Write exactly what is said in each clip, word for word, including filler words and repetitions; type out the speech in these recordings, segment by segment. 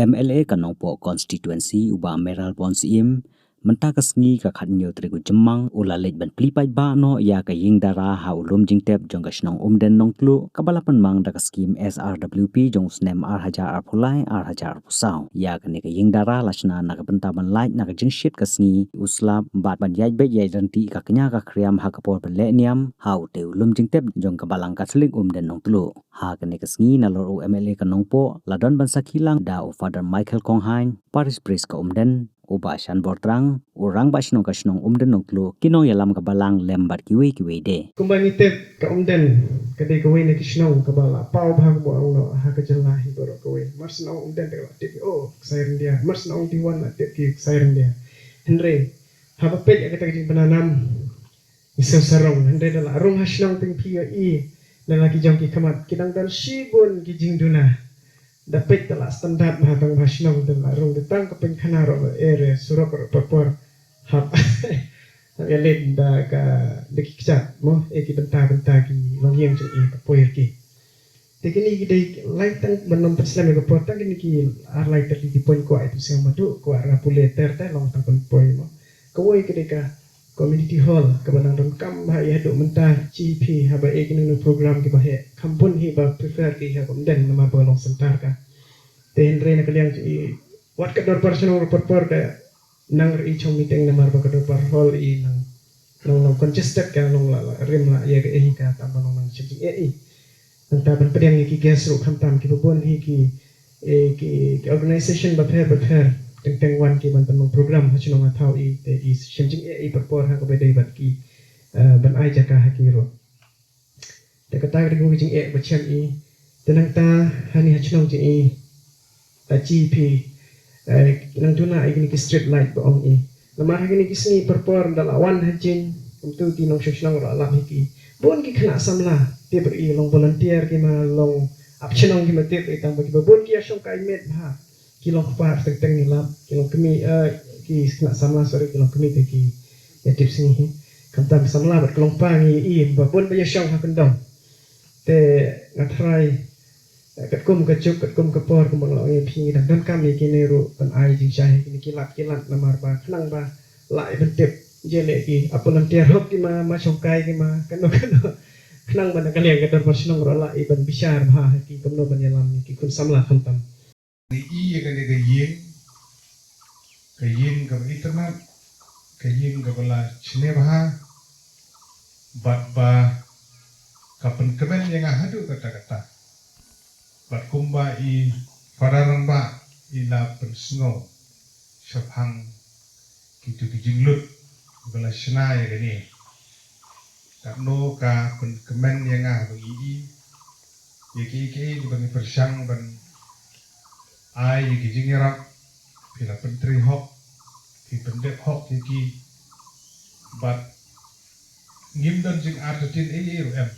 M L A ka Nongpoh Constituency u Bah Mayralborn Syiem, mynta ka sngi ka khatñiew tarik u Jymmang u la leit ban plie paidbah noh ïa ka ïing dara ha u lum jingtep jong ka shnong Umden Nongtluh kaba la pynmang da ka skhim S R W P jong u snem ar hajar arphew lai ar hajar arphew saw. Ïa kane ka ïing dara la shna na ka bynta ban lait na ka jingshit ka sngi u slap bad ban ïaid beit ïaid ryntih ka kñia ka khriam ha ka por ban leh niam ha utei u lum jingtep jong ka Balang Katholik Umden Nongtluh. Ha kane ka sngi nalor u M L A ka Nongpoh la don ban sakhi lang da u Father Michael Konghain, Parish Priest ka Umden, u Bah Shanbor Trang, u Rangbah Shnong ka shnong Umden Nongtluh, ki nongïalam ka Balang lem bad kiwei kiwei de. Kumba ngi tip ka Umden ka dei kawei na ki shnong kaba la paw bha kumba ong noh ha ka jylla hi baroh kawei. Mar syn ong Umden te la tip ki, oh, ksai ryndia. Mar syn ong Diwan la tip ki, ksai ryndia. Hynrei haba peit ïa kata ka jingpynanam, ngi sngewsarong, hynrei da la rung ha shnong, tang phi ïohi na la ki jong ki khmat ki dang don shibun ki jingduna. Da peit da la standard bha tang ba shnong da la rung, da tang ka pynkhana ruh, area surok ruh por por hap, hap ïaleit da ka, da ki kjat mo, eh, ki bynta bynta ki longïing jong i ka poi ki. Te kine ki dei lai tang ban ym pynslem ïa ka por, tang kine ki ar lai tylli ki point kwah ïa phi sngewbha, kwah ra pule ter te long tang ban poi mo. Kawei ka dei ka community hall kaba nang donkam bha ïa haduh mynta, chi phi haba ïa kine ki program kiba heh, kham bun hi ba prefer ki ha ka Umden namar ba long center ka. Te hynrei na ka liang jong i, wat ka dorbar shnong por por ka nang ri chong meeting namar ba ka dorbar hall i nang, nang long congested, ka long la, la rim la ïa ka, eh, ka tam ba long nang shem jingeh i. Nangta ban pdiang ïa ki guest ruh khamtam kiba bun hi ki, eh, ki, ki organization bapher bapher teng teng wan ki ban pynlong program ha shnong ha thaw i, te i shem jingeh i por por ha kaba dei bad ki, eh, ban ai jaka ha ki ruh. Te kata ka dei ka jingeh ba chem i. Te nangta hani ha shnong jong i, ta chi phi, eh, nang duna i kine ki street light ba ong i. Namar ha kine ki sngi por por da la wan ha jing, kumtu ki nongshong shnong ruh la lap hi ki. Bun ki khynnah samla, tip ri long volunteer ki ma long ap shnong ki ma tip ri, tang ba kiba bun ki ïa shong kai met bha. Ki long kpa teng teng ngi lap, ki long kmie, eh, ki khynnah samla, sorry, ki long kmie te ki ïa tip sngi hi. Khamtam samla bad ki long kpa ngi i ba bun ba ïa shong ha kyndong. Te nga tharai, eh, katkum ka juk, katkum ka por, kumba nga la ong ïa phi, ngi dang donkam ïa kine ruh ban ai jingshai ha kine ki lad ki lad namar ba khnang ba lah ïa ban tip. Jia leh ki ap volunteer hok ki ma, ma shongkai ki ma, kano kano. Khnang ba na ka liang ka dorbar shnong ruh lah ïa ban bishar bha ha ki kumno ban ïalam ïa ki khun samla khamtam. Ngi i ïa kane ka ïing, ka ïing kaba itynnad, ka ïing kaba la chne bha, bad ba ka pynkmen ïa nga haduh katta katta. Bad kumba i Father Rangbah i la pynsngew shaphang kitu ki jinglut kiba la shna ïa kane, katno ka pynkmen ïa nga ba ngi i ïa kiei kiei kiba ngi pyrshang ban ai ïa ki jingïarap, phi la pyntrei hok, phi pyndep hok ïa ki, bad ngim don jingartatien ei ei ruh em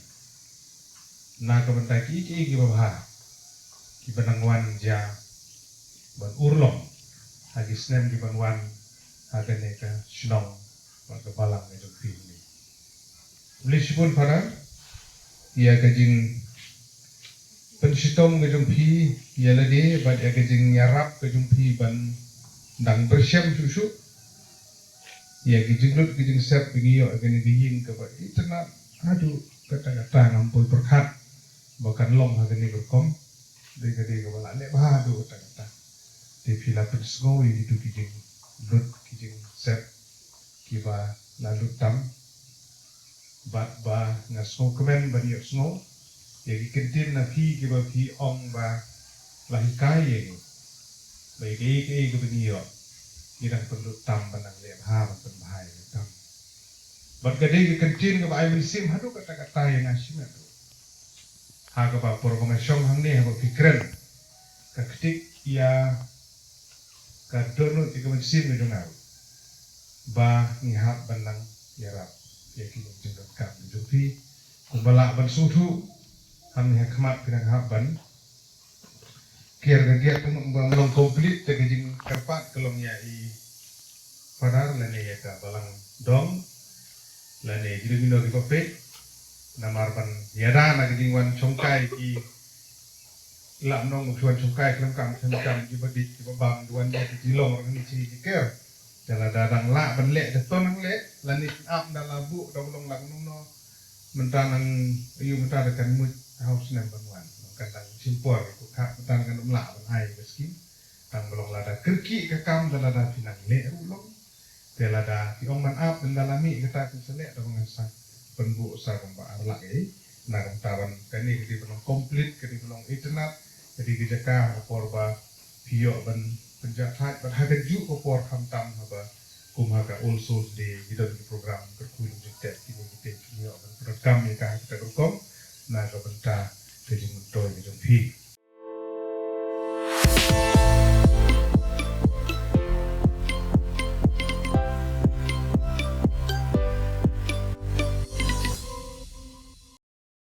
na ka bynta kiei kiei kiba bha kiba nang wan jia ban urlong ha ki snem kiban wan ha kane ka shnong bad ka balang ka jong phi. Khublei shibun Father ïa ka jingpynshitom ka jong phi ïa lade bad ïa ka jingïarap ka jong phi ban dang pyrshang shuh shuh ïa ki jinglut ki jingsep ba ngi ïoh ïa kane ka ïing kaba itynnad haduh katta katta, ngam poi pyrkhat ba kan long ha kane ka rukom. Dei ka dei kaba la leh bha haduh katta katta. Te phi la pynsngew ïa kitu ki jinglut ki jingsep kiba la lut tam. Bad ba nga sngewkmen ban ïohsngew ïa ki kyntien na phi kiba phi ong ba la hikai ïa ngi ba ïa kiei kiei kiba ngi ïoh ngi dang pynlut tam ban dang leh bha ban pynbha ïa ngi tam. Bad ka dei ka kyntien kaba ai mynsiem haduh katta katta ïa nga shimet ruh. Ha kaba por ba nga shong hangne haba phi kren, ka ktik ïa ka dohnud ïa ka mynsiem ka jong nga ruh ba ngi hap ban nang ïarap ïa ki jingdonkam ka jong phi. Kumba lah ban sngewthuh hangne ha khmat phi nang hap ban kiar ka giat kumba long complete te ka jingkyrpad ka long ïa i Father lane ïa ka balang dong lane jingdon jingdon kiba peit namar ban ïada na ka jingwan shongkai ki Lah nong u chuan chukai khlem kam khlem kam ki ba dik ki ba bam duan de ki long rang ni chi ki ker. Te lada dang lah ban leh da ton nang leh lane ap da la bu da long lak nong no. Mynta nang ayu mynta da kan mut hau snem ban wan kan dang chimpor ku kha mynta kan um lah ban ai ba skim. Tang ba long lada kyrki ka kam da lada phi nang leh ru long. Te lada ki ong man ap ynda la mih kata ki sa leh da ba ngan sa pynbuh sa kumba ar lak ei. Na kumta ban kane ka dei ba long complete ka dei ba long itynnat ka dei ka jaka ha ka por ba phi ïoh ban pynjah thait bad ha ka juh ka por khamtam haba kum ha ka All Souls Day ki don ki program